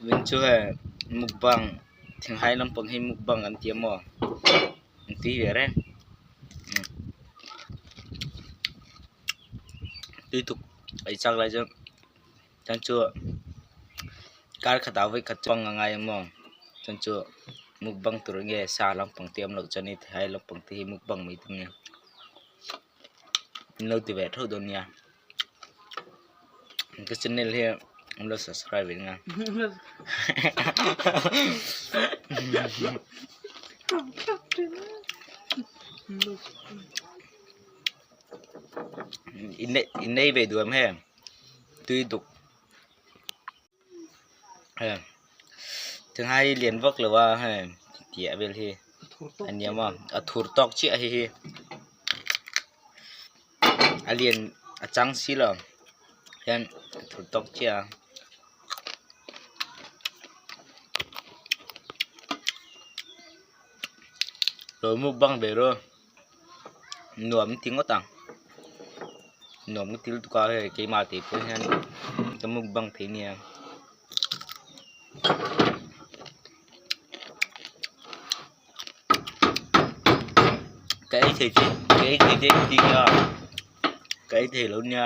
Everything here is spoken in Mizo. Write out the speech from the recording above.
Vin chu hei mukbang thinghai lampang hi mukbang an ti a maw an tui ve reng tui tuk ei chak lai chuan chuan chu kar khatah vawi khat chuang a ngai a maw chuan chu mukbang tur nge sa lampang te awm loh chuan hei thai lampang te hi mukbang mai tur a nia in lo ti ve theuh dawn nia. Ka channel hi an lo subscribe ve nga. In nei ve duh em he tui duk he tinghai lian vak lo a hei tih vel hi a ni a maw a thur tawk chiah hei hi. A lian a chang si lo hian a thur tawk chiah a. Lo mukbang ve rawh nuam ti ngawt ang nuam ka ti lutuk a hei keimah tih pawh hian ka mukbang thei nia. Ka ei thei che ka ei thei che ti nia ka ei thei lo nia.